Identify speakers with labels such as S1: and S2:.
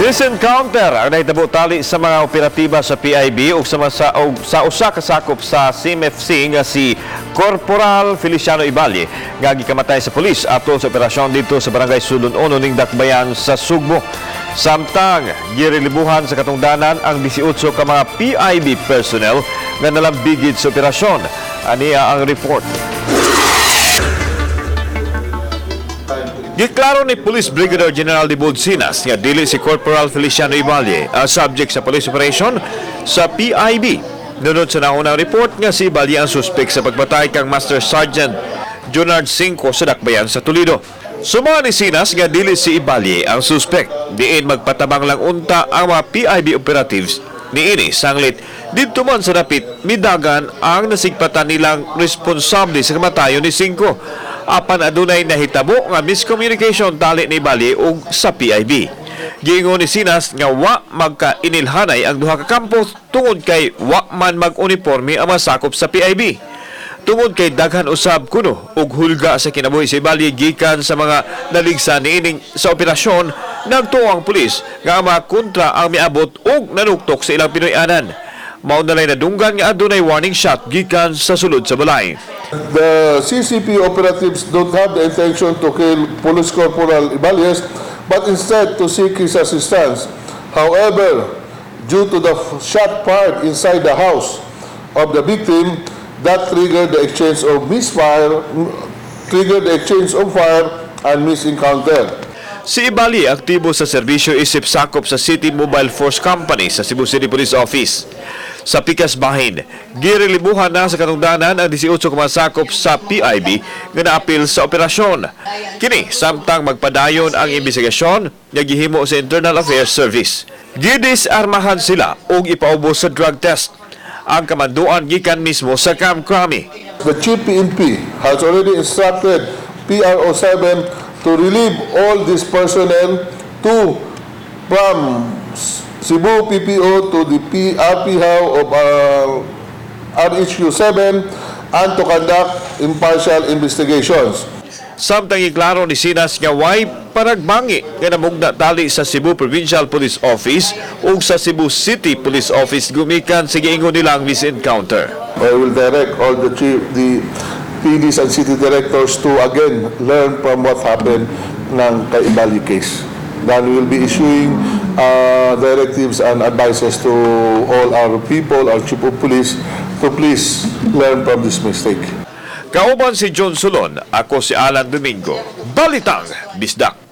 S1: Misencounter ang nahitabo tali sa mga operatiba sa PIB ug sa usa ka sakop sa CMFC nga si Corporal Feliciano Ibalye nga gikamatay sa pulis atol sa operasyon didto sa Barangay Sulon 1 ning Dakbayan sa Sugbo. Samtang girelibuhan sa katungdanan ang 18 ka mga PIB personnel nga nalambigit sa operasyon. Ania ang report. Giklaro ni Police Brigadier General Debold Sinas nga dili si Corporal Feliciano Ibalye ang subject sa police operation sa PIB. Nunod sa naunang report nga si Ibalye ang suspect sa pagpatay kang Master Sergeant Junard Cinco sa Dakbayan sa Toledo. Suma ni Sinas nga dili si Ibalye ang suspect. Diin magpatabang lang unta ang mga PIB operatives niini sanglit didto man sa dapit midagan ang nasigpatan nilang responsable sa kamatayon ni Cinco, apan adunay nahitabo nga miscommunication tali ni Ibalye ug sa PIB. Giingon ni Sinas nga wa magkainilhanay ang duha ka kampo tungod kay wa man mag-uniforme ang mga sakop sa PIB. Tungod kay daghan usab kuno og hulga sa kinabuhi si Ibalye gikan sa mga naligsa niining sa operasyon, nagtuo ang pulis nga ang mga kontra ang miabot og nanuktok sa ilang Pinoy-anan. Mao na nadunggan nga adunay warning shot gikan sa sulod sa balay.
S2: The CCP operatives don't have the intention to kill Police Corporal Iballes, but instead to seek his assistance. However, due to the shot fired inside the house of the victim, that triggered the exchange of fire and misencounter.
S1: Si Ibalye aktibo sa serbisyo isip sakop sa City Mobile Force Company sa Cebu City Police Office. Sa pikas bahin, girelibuhan na sa katungdanan ang 18 ka mga sakop sa PIB nga naapil sa operasyon. Kini samtang magpadayon ang investigasyon nga gihimo sa Internal Affairs Service. Gidisarmahan sila ug ipaubos sa drug test. Ang kamanduan gikan mismo sa Camp Crame.
S2: The Chief PNP has already instructed PRO7 to relieve all these personnel to from Cebu PPO to the PRP HAW of RHQ7 and to conduct impartial investigations.
S1: Samtang iklaro ni Sinas nga way panagbangi nga namugna tali sa Cebu Provincial Police Office ug sa Cebu City Police Office gumikan sa giingon nilang misencounter.
S2: I will direct all the chief, the PDs and city directors to again learn from what happened ng kay Ibalye case. Then we will be issuing directives and advices to all our people, our chief of police, to please learn from this mistake.
S1: Kauban si John Solon, ako si Alan Domingo. Balitang Bisdak.